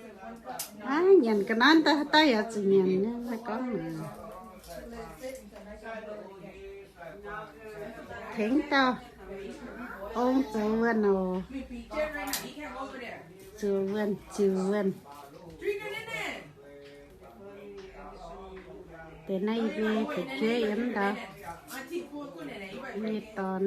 Aav, nyanc ga'naaiv daaih, daaih yaac zuqc nyanc nyei, gorngv tengx dauh ong zoux wuonh oc. Zoux wuonh, ziux wuonh. Deix naaiv yie mbuo fu'jueiv yiem ndau, yie dorn.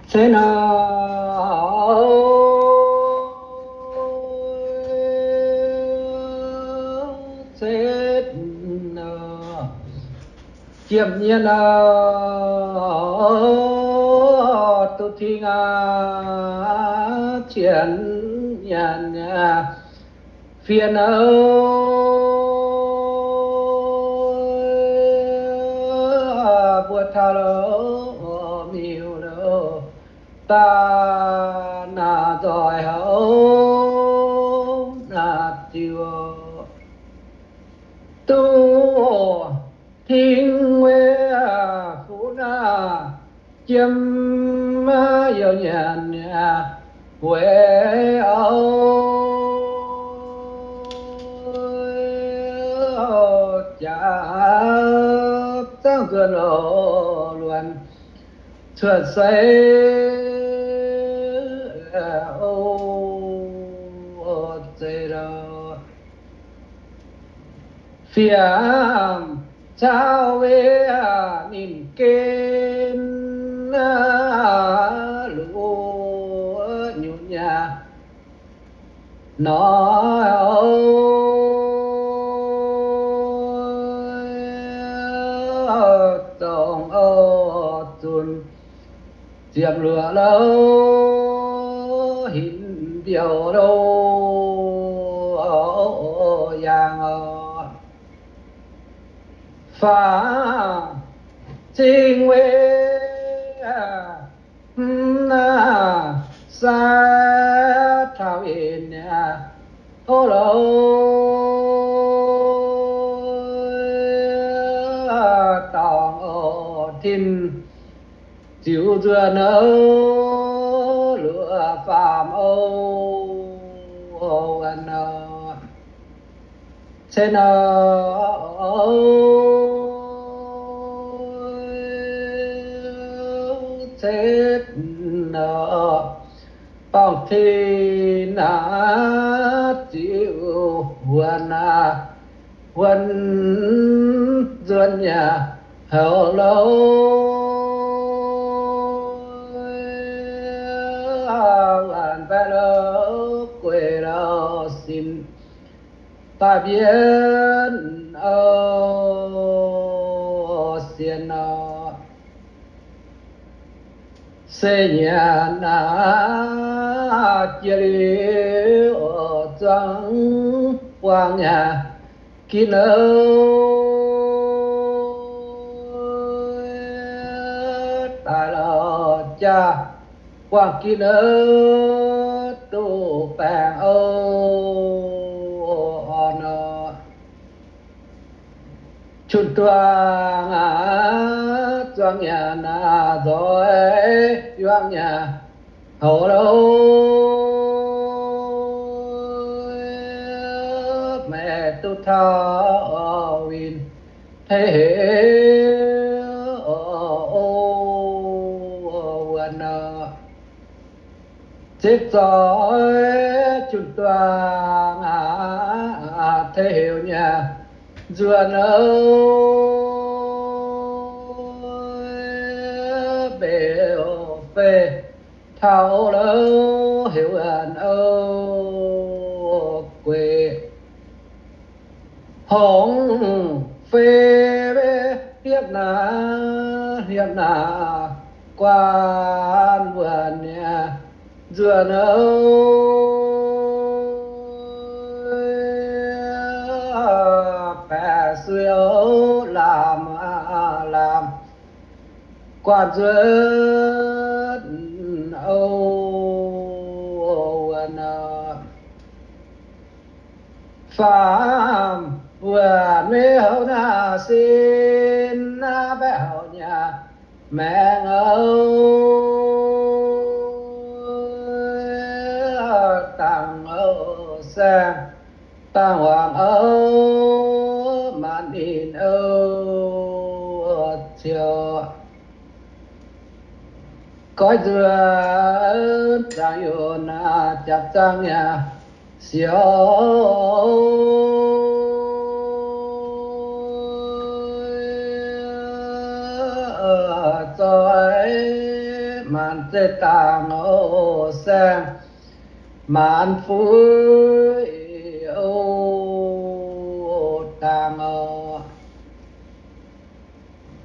Cen nor, cen nor, jiem nyei nor, duqv tingx aqv, cien nyanc aqv, fien oc. Mbuo taux loh miuc loh, daaih naaic nzoih houv naaic ziouc duqv tingx weic funx aqv, jiem aqv, youh nyanc aqv, weic oc, jaax zangv nzuonx loh luonx cuotv seix oc, zeiz loh. Fiem caux weic ninh gen luoqc nyutc nyaah nor, dongh oix zunc ziepc luoqc louh hinc mbiouh louh yangh oc. Faah zingh weic naaiv sai taux inh niaa, o louh, dorngx oc tin ziux nzuonx oc, luoqc faam oc, wuonh oc, cen oc, cen oc, dorngx tin naaiv ziux wuonh aqv, wuonh nzuonx nyaah houc louh, wuonh baeqv louh gueic louh sin daaih mbienv oc, sienx oc. Se nyanc naaiv jiex liuz zuangx buangh nyaah ginv oc, daaih lorz jaax buangh ginv oc, duqv baengh oc, orn oc. Qun duangh aac, zuangx nyanc aac, nzoih yuangx nyanc houc louh, meih duqv taux winh tei heuc o, wuonh oc. Zipv zoih qun duangh aac, tei heuc nyanc nzuonx oc, mbeih oc fei taux louh heuc wuonh oc, gueic hongx fei hniepv naaic, hniepv naaic guaan wuonh nyanc nzuonx oc, baeqc suiv oc, lamh aac lamh guanh nzuonx oc. Wuov nor, faam wuonh maiv houv naaiv sin naaiv mbaeqc houc nyaah maengx oc. Dangh oc saeng, dangh wangc oc, maanc ninh oc, ciouc goiv nzuonx zaangc yunc naaic, japc zaangc nyaah siouc zoih, maanc zeiv dangh oc saeng, maanc fuix oc dangh oc.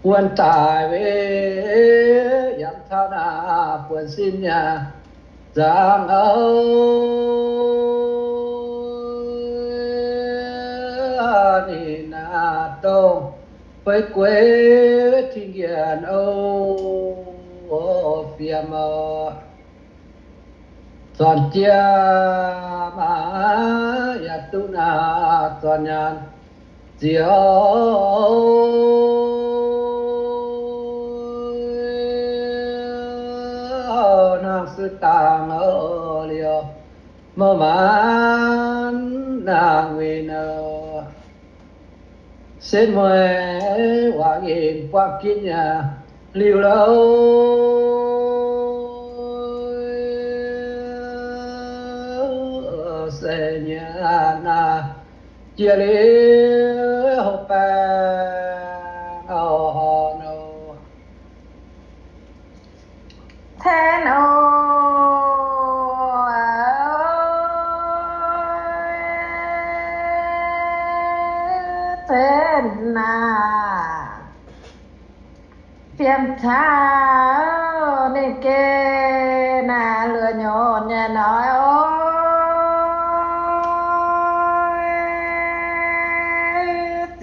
Wuonh daic weic yangh taux naaic buonv sin nyaah zaangc oc. Ninh naaic dongh feix gueix tingx njiec oc, fiem oc. Zornc jiex maac yaac duqv naaic zornc nyaanh ziouc hnangv suiv dangh oc liouh mouh maanc nangh winh oc. Setv mueiz waac nyinh buangv ginv yaac liuz louh se nyei naaic, jiex liuz hoh baengh oc nor. Ten oc, ten naaic, fiem taux ninh geh naaic luoqc nyonc nyei hnoi oc.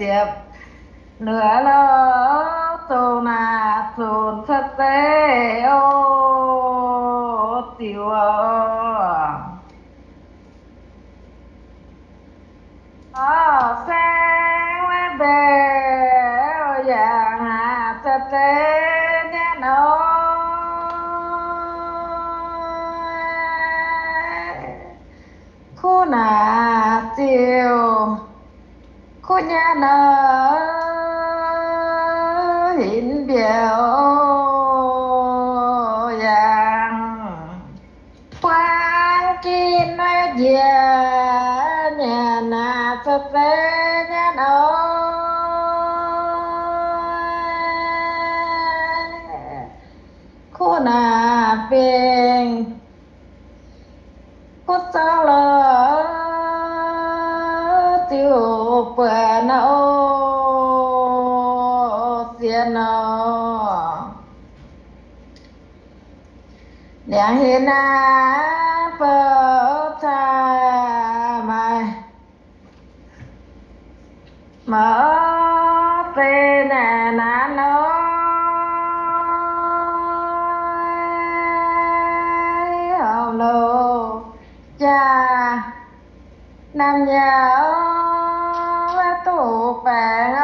Ziepc luoqc lorh dongh naaic zunc cuotv zeiv oc, diuc oc. Orv saeng maiv mbenc yaac haaix cuotv zeiv nyei hnoi. Kuv naaic ziouc kuv nyei hnoi, hinc mbiauz yangh buangv ginv maiv njiec nyanc naaic cuotv zeiv nyei hnoi. Kuv naaic bingx kuv zorqv lorh ziouc buatc naaiv oc, sienx nor. Liangx hinh naaiv bou caa maaih maux zeiv naaic naaiv nor, horpc loz jaa naamh nyouz maiv duqv baengx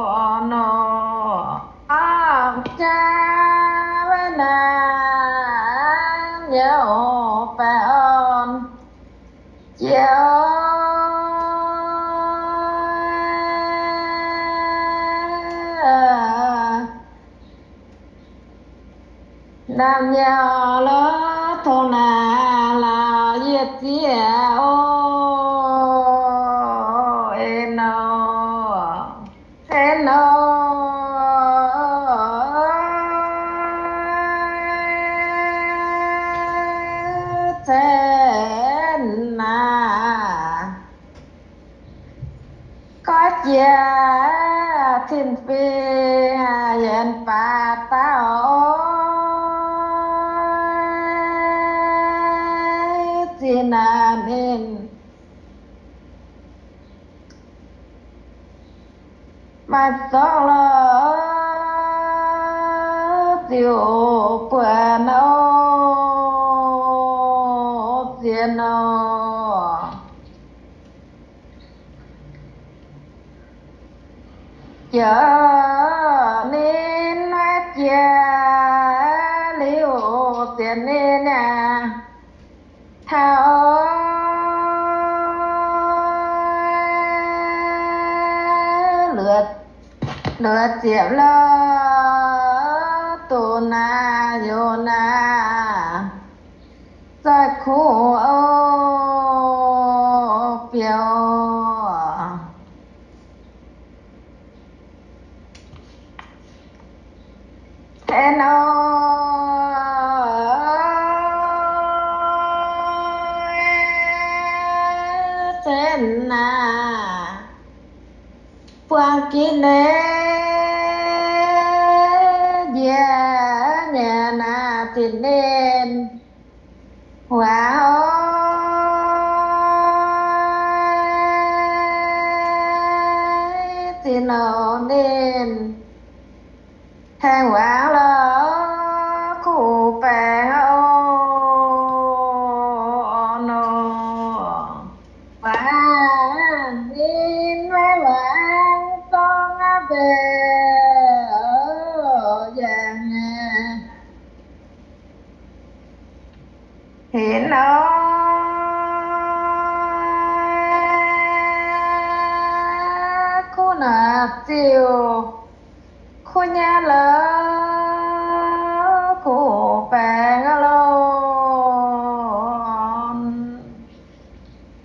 oc nor. Horpc jaa maiv naamh nyouz baengx orn jiex naamh nyouz lorz tongx naaic laauc yie zieqv oc, en nor, en nor, cen naaic. Goiv jiex tin-fingx yienx baac dauh oc, zinh naaic ninh maaih zorngv lorh ziouc buatc nor, zien nor. Jiex ninh maiv jiex liuz, zien ninh aah, taux luoqc ziepc lorh duqv naaiv yonc naaiv, zaih kuv oc biouv. Tengx nor, tengx naaic, buang ginv leiz njiec nyanc naaic zinh ninh waac oc, zinh oc ninh tengx waac lorz kuv baengc oc nor. Waac ninh maiv waac zorng aqv mbenc yangh nyei. Hinc nor, kuv naaic ziouc kuv nyei lorz kuv baengc lorh.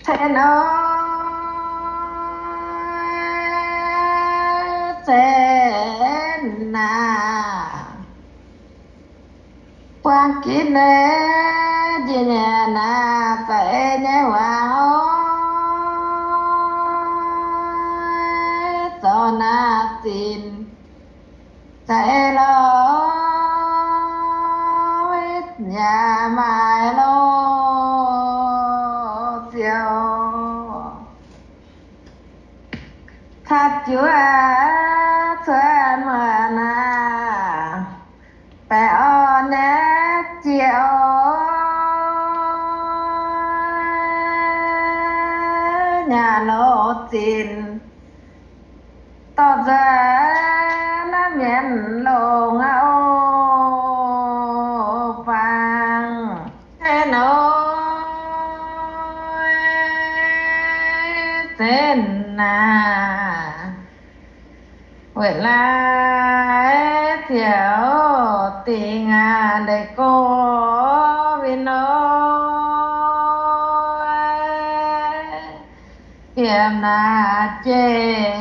Tengx nor, tengx naaic, buang ginv leiz njiec nyanc naaic za'eix nyei waac oc, zorc naaic zinh za'eix lorz yaac maaih lorz ziouc caqv jiuv aqv, cuotv muonc aqv, baengh orn nyei jiex oc, nyanc lorz zinh dorh nzuonx naaiv mienh longx aqv oc. Baengh haaix nor zenv naaic, weic laaix ziouc dingc aqv, ndeic gorx win nor, yiem naaic jeiv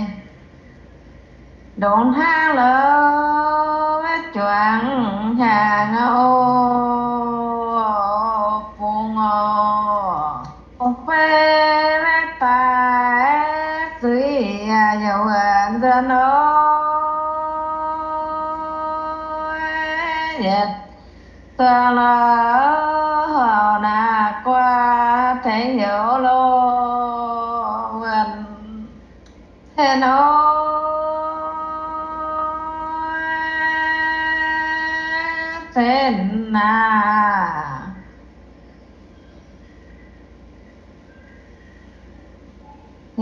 ndongc hnangv lorz juangc hnyangx oc, bungx oc. Fei maiv daaih zuiz yaac wuonc nzuonx nor, yietc zuangx lorz horc naaic guaax tengx heuc loh wuonc tengx nor, zenv naaic.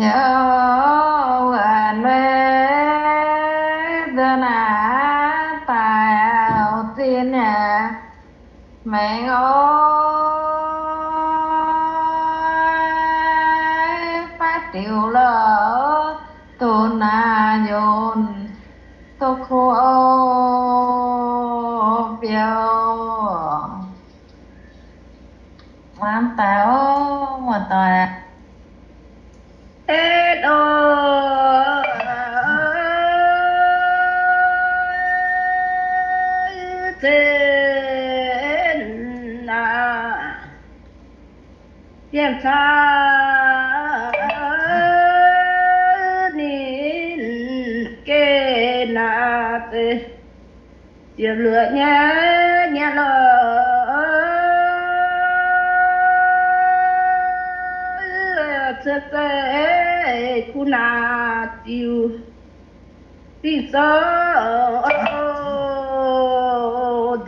Yaac wuonc maiv nzuonx naaic daaih auv zinh nyei maengx oc, baav diuc lorh duqv naaic yonc duqv kuv oc biouv. Muangx daaih oc, muangx daaih. Eix oc, zenv naaic, yiem caux ninh geh naaic deix ziepc luoqc nyei nyanc lorh, cuotv zeiv kuv naaic ziouc dingh zorqv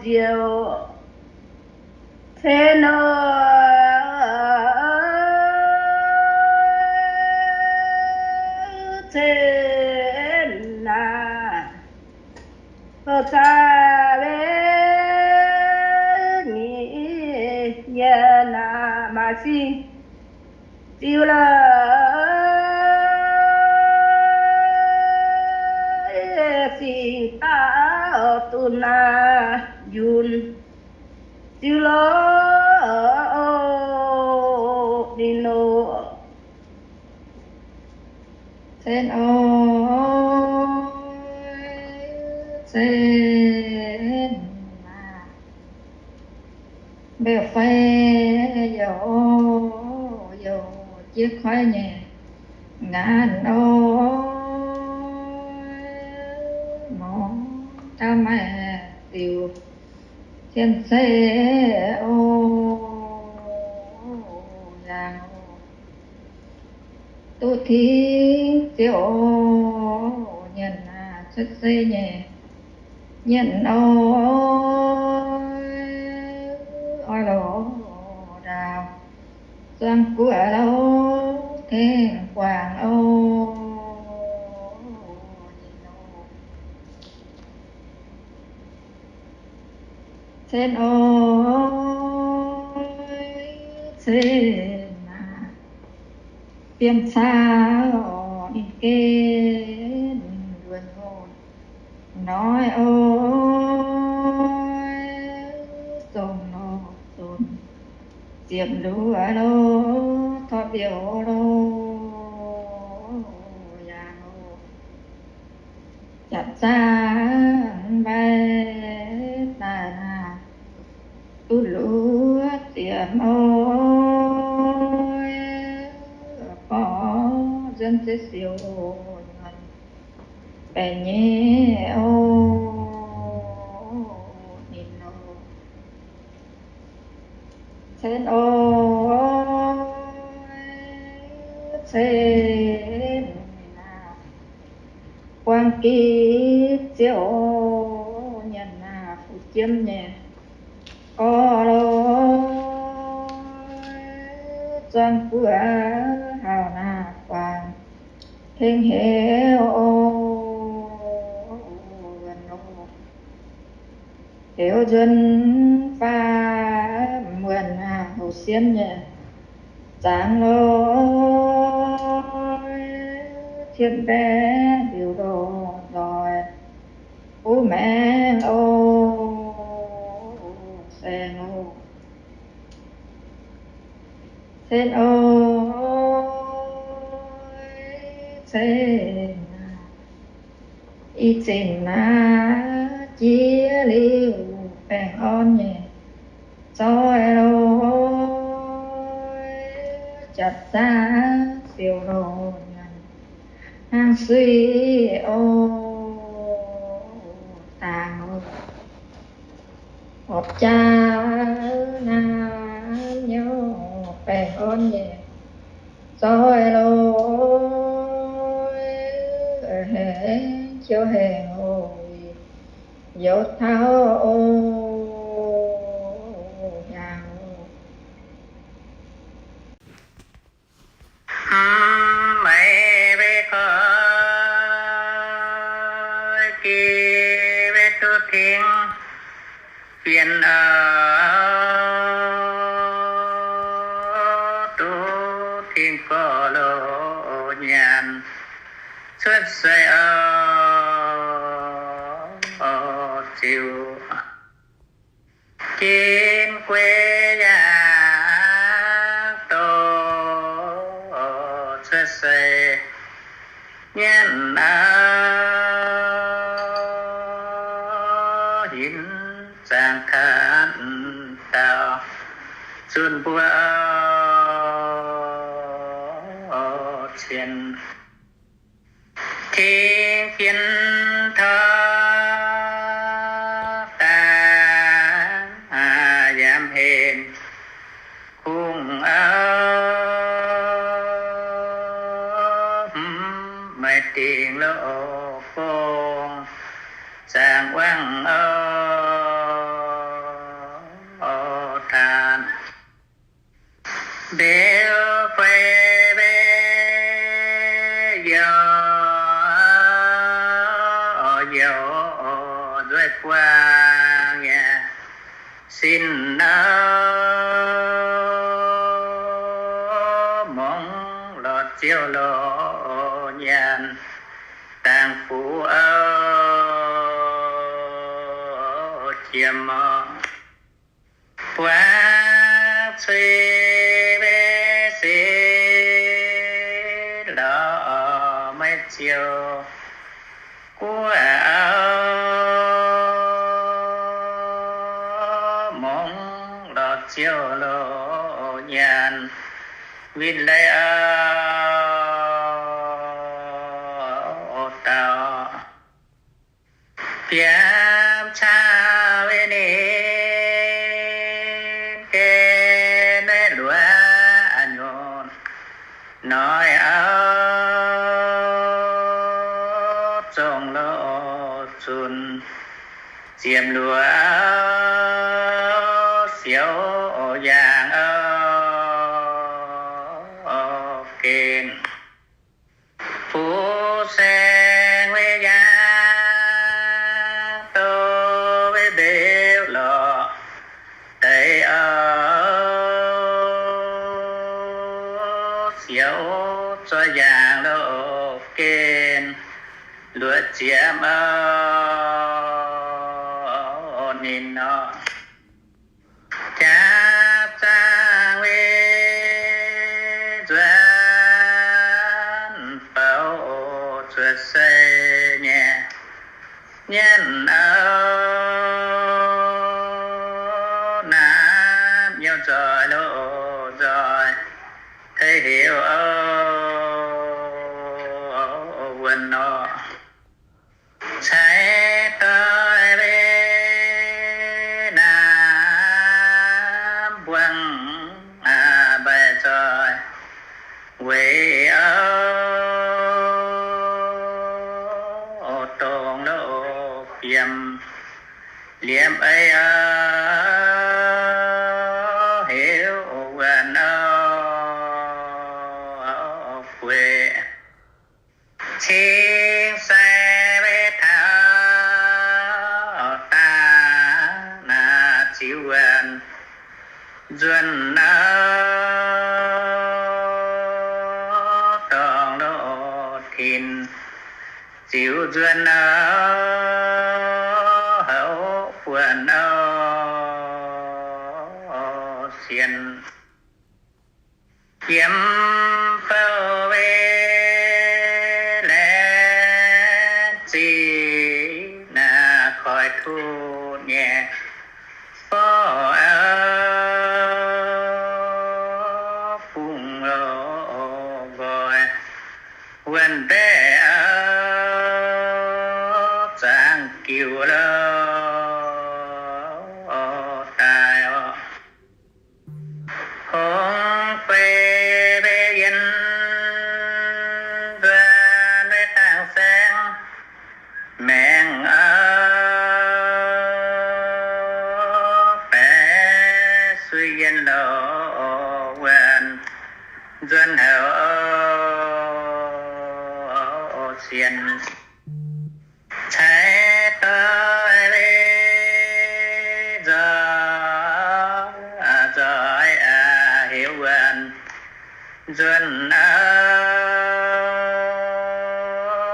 ziouc cen nor, cen naaic, caux zaah wei nyic nyanc naaic maaih zingh ziux lorqc, zingh daaih duqv naaiv njunh ziux lorqc, ninh nor. Cen oc, cen naaic, mbeu fai youc, youc jiex koiv nyei ngaanc oc, mor taux maaih ziux cien-ceqv oc, yaac duqv tingx ziouc nyanc cuotv seix nyei nyanc oc, oix lorz ndaauv zuangx guoqv lorz tengx guangc oc. Cen oc, cen naaic, fiem caav oc, ninh gen nduonx oc, noic oc, zongh oc, zongh ziepc luoqc loh, torqv mbiouh loh, yaac loh, jatc zaangc mbaih daaih naaic, duqv luoqc ziepc oc, borqv nzuonx ziex siouc nzuonx baeqc nyei oc, ninh oc. Cen oc, cen naaic, buang gitv ziouc nyanc naaic fu'jueiv jiem nyei gorx loh, zuangx guoqv hauc naaic guangc tengx heuc oc, wuonx oc. Heuc nzuonx faam wuonx naaic hoc siemv nyei zaangc loh, cietv mbaeqc liuz loh nzoih buv maengx oc, saeng oc. Cen oc, cen naaic, ih zanc naaiv jiex liuz baengh orn nyei zoih loh, jatc zaangc siouc loh nyanc hnangv suiv oc, dangc oc. Horpc jaax naaiv nyei baengh orn nyei zoih loh, hengx qiex hengx oc, youz taux oc, hnyangx oc. Mv maiv weic gorx, geh weic duqv tingx fienx oc, duqv tingx gorx loh nyanc cuotv seix oc, ziux jienv gueix yaac doqc cuotv seix nyanc aqv, hinc zaangc kanh dauh zunh mbuo cien. Tingx fienx taux daaih yaac hengx kungx oc, mv maiv dingc loz-gong zaangc wangv oc. Mbeu fai mbe youh, youh nzueic buangh nyei sin nor, mungz lorz ziouc loz nyanc dangx fuqv oc, jiem oc. Buangv cui mbe se lorz maiv ziouc guoqv oc, mungz lorz ziouc loz nyanc win leiz oc, dauh biam caa mbe ninh gen maiv luoqc nyunc noic oc, zongh loz zunc ziepc luoqc siouc yaangh oc, gen fuqv saeng mbe yaangh douz mbe mbeux lorqc deix oc, siouc zorqv yaangh loz gen luoqc ziepc oc, ninh nor. Jaax zaangh mbe nzuonx bouc zuoqc sei nyei nyanc oc, naaiv mbiouh nzoih loz nzoih tei heuc oc, wuonh nor. Cai doix mbe naaiv mbuangz mbaih nzoih weic oc, dongh loz biemc liemh ei oc, heuc wuonh oc, gueic cing sai mbe taux daaih naaiv ziux wuonh nzuonx oc, dongh loz tinc ziux nzuonx oc, houv buonc oc, sienx yiem bouh mbe laengz zingh naaiv koiv tutv nyei borqv oc, bungx oc, nqoi wuonh mbaeqc oc, zaangc giux loz daaih oc. Hongx fei mbe yien nzuonx mbe dangh saeng maengc oc, baeqc suiv yien loz wuonh nzuonx houc sienx cai doix mbe nzoih, nzoih heuc wuonh nzuonx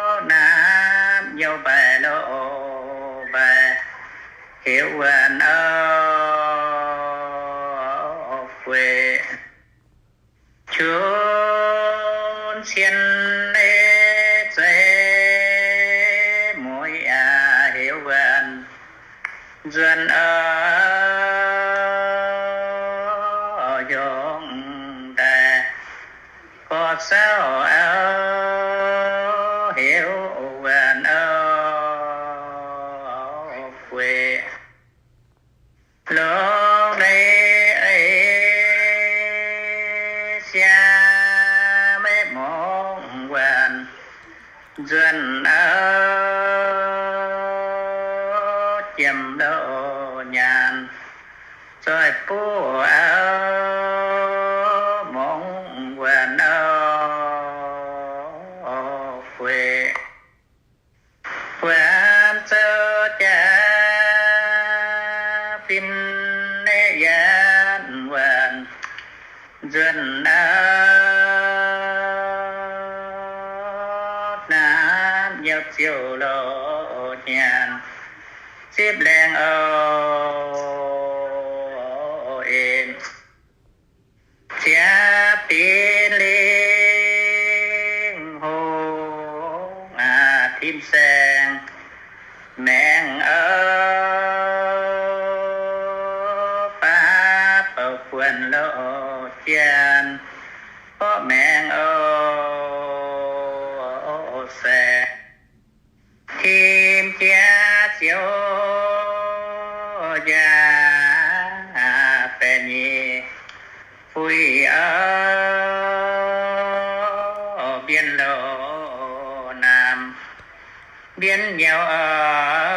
oc, naaiv mbiouh mbaih loz mbaih heuc wuonh oc, gueic qunx cien leiz zeiv mueiz aac heuc wuonh nzuonx oc, yungz daaih gorx sauv oc, heuc wuonh oc, gueic longx leiz ei siaa maiv mungz wuonh nzuonx oc, jiem loz nyaanh zoih buv oc, Sin naeqv yanc waanc nzuonx auv, naamh nyouv ziouc loz nyanc zipv laengz oc. En ziangx binv lingh hungh, tim saeng maengx oc. Baav bouh buonc loz janx, borqv maengx oc saeng. Tim jaax ziouc njaaux baeqc nyeic fuix oc. Mbienv loz naamh mbienv nyouv oc,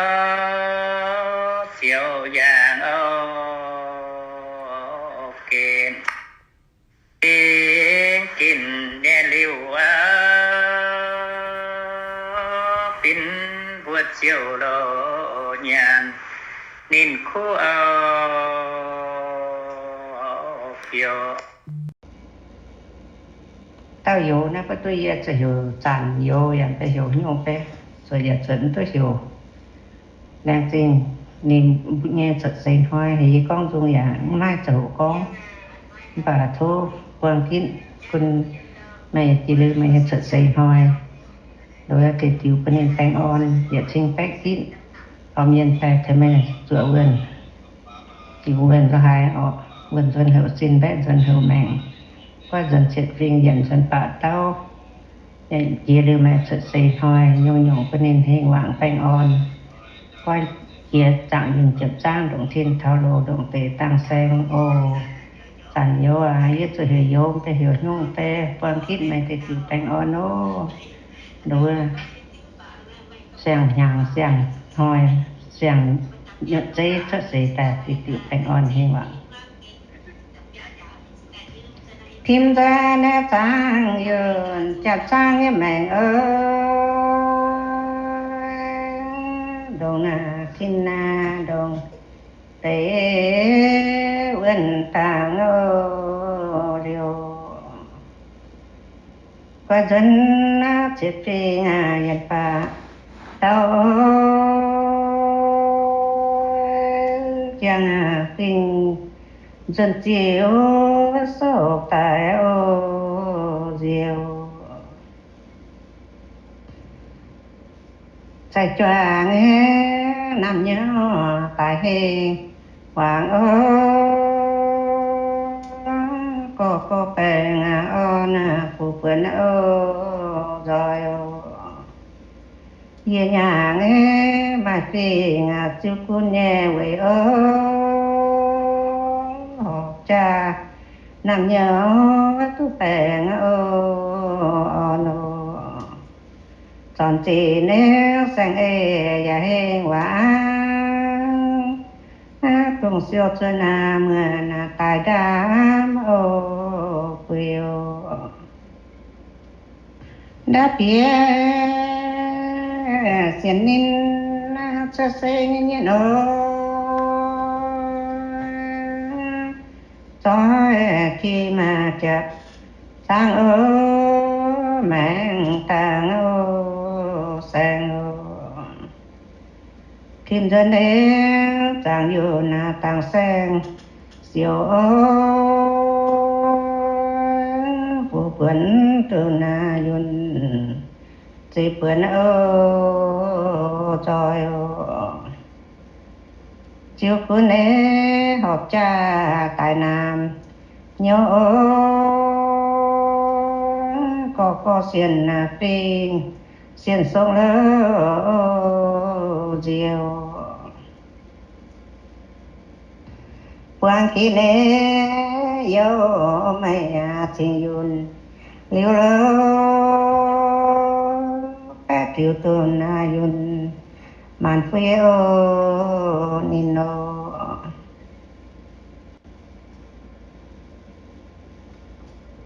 ziouc yangh oc. Gen bingx ginc nyei liuz, binv mbuo ziouc loz nyanc ninh kuv oc. Biouv dauh youz naaiv, mbuo duqv yie zuqc heuc Zanc Youz, yaac mbuo heuc Nyungc Beiv, zuqc yaac zuqc mv duqv heuc. Laengz zingh ninh nyei cuotv seix hnoi, heuc yie gorngv nzung yaac mv maaih ziangh hoc gorngv. Mv baac tov buang ginv bun meih jiex liuz meih nyei cuotv seix hnoi, nduov tengx diuc bun ninh baengh orn, yietc cing baeqv ginv. Baamh mienh daaih tengx meih zuoqc wuonh, diuc wuonh la'haaix orqc, wuonh nzuonx heuc sin, mbaeqv nzuonx heuc maengc, goiv nzuonx cietv fingx, yienc nzuonx baac dauh. Jiex liuz meih cuotv seix hnoi, nyungc-nyungc bun ninh hingh wangc baengh orn. Goiv jiex zaangc yunh jiepv zaangv, ndongc tin taux loz, ndongc deix dangh saeng oc. Zanc Youz aac, yie zuqc heuc Youz, mv baac heuc Nyungc Beiv, buang ginv meih deix diuc baengh orn oc. Nduov siang-hnyangx siang-hnoi siang-nyuoqc zeiv cuotv seix daaih deix diuc baengh orn hingh wangc. Tim nzuonx naaiv zaangv yunh, jaa zaangv nyei maengc oc. Ndongc naaiv tin naaiv ndongc deix wuonh dangh oc liouh. Guai nzuonx naaiv ziepc fingx yietc baac dauh, jangx fingx nzuonx ziouc souv daaih oc nziouc. Zaih juangc naamh nyouv daaih hengh wangc oc. Gorx-gorx baengh orn fu'buonc oc nzoih oc. Yie nyaangc maaih fingx ziouv gunv nyei weic oc. Horpc jaax naamh nyouv duqv baengh oc orn oc. Zornc zinh naaiv saeng-eix yaac hengh wangc, dongh siou cuotv muonc daaih ndaamv oc guix oc. Ndaamv bieqc sienx ninh cuotv seix nyei mienh oc. Zoih kim jatc zaangv oc, maengc dangh oc, saeng oc. Kim nzuonx naaiv zaangv yunh dangh saeng siouc oc, fu'buonc duqv naaiv yunh zeix buonc oc nzoih oc. Ziouv gunv naaiv horpc jaax daaih naamh nyouv oc, gorx-gorx sienh fingx sienh song loh nziouc. Buangh ginv naaiv youh meih cingx yunh liuz loh, baeqv diuc dunh yunh maanc fuiv oc ninh oc.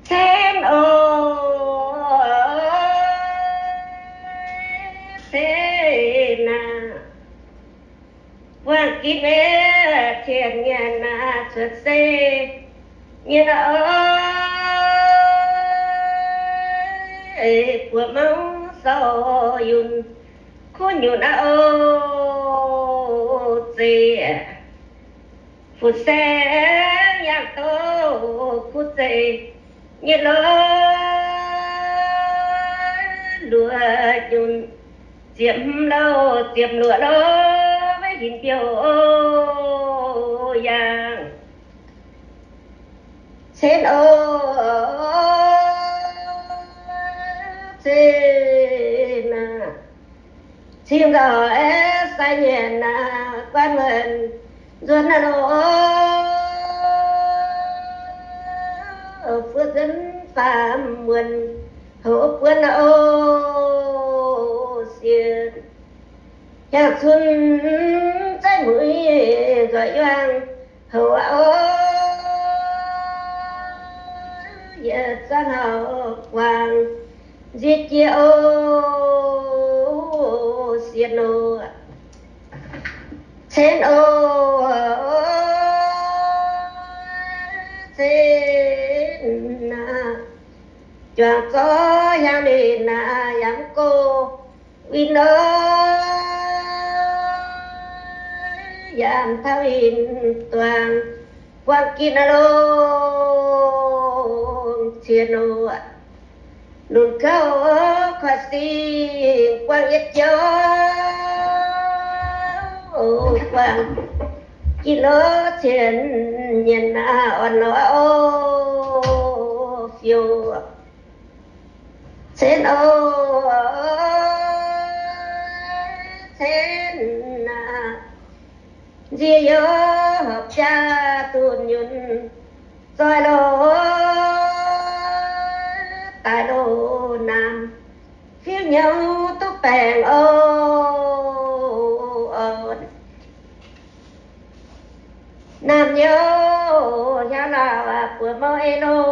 Cen oc, cen aac. Buangh gitv mienh cien nyanc naaic cuotv seix nyei lorqc, buoz mouv sorc yunh kuv nyunc aqv oc, zeiz fu'saeng yangh douh kuv zeiz nyei lorqc, luoqc nyunc ziepc hmz louh ziepc luoqc louh, maiv hinc mbiouh yangh. Cen oc, cen aac, cing nzauh aeqv, sai nyanc naaic guanh muonc nzuonx naaiv lorqc, fu'jueiv faam muonc houv buonv naaiv oc, sienx hiaangx cun zaiv muiz nzoih yuangh houc aqv oc, yietc zungv hauv guangc nzie jiex oc, sienx oc. Cen oc, cen aac, juangc zorqv hiaangx ninh aac, yaac mv go win oc, yaac mv taux win duangc buangh gitv naaiv longx cien oc. Lunc gouv koiv singx buangh yietc joux, buangh gitv lorqc cien nyanc naaic orn lorqc oc, fiouv. Cen oc, cen aac, nzie youz horpc jaa dunh yunh zoih loz daaih loz naamh, fiuv hnyouv duqv baengc oc, orn. Naamh nyouz hiaangx lauh aac, buoz mouv ei loz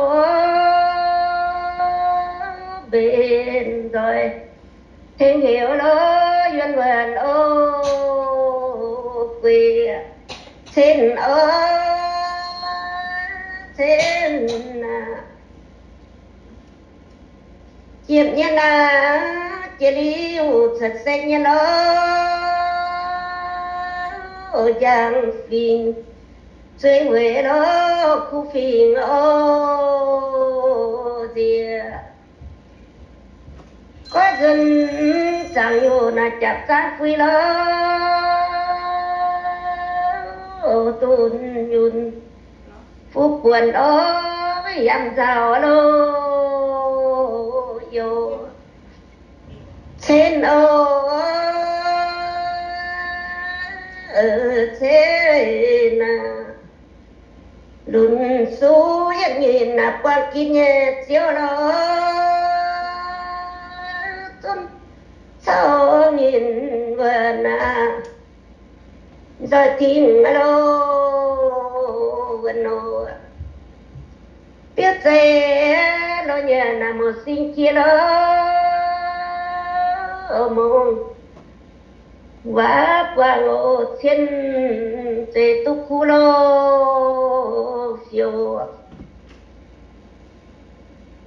mbenc nzoih tengx heuc loz yuonh wuonh oc, gueic cen oc, cen aac. Jiem nyei naaic, jiex liuz cuotv seix nyei lorqc, njang fingx zueiz weic lorqc kuv fingx oc, nziex goiv nzuonx zaangc youh naaic japc zaanv fui lorqc, dunh yunh fuqv buonc oc, yamv nzauh loz youz. Cen oc, cen aac, lunc suv yietc nyinh naaic buangh gitv nyei ziouv lorqc, zunv caux nyinh wuov naaic nzoih tingx loz wuov nor. Biouv zeiz loz nyanc naaic mouc sing jiex loz, mungz waac buangh oc, cien zeiz duqv kuv loz fiouv.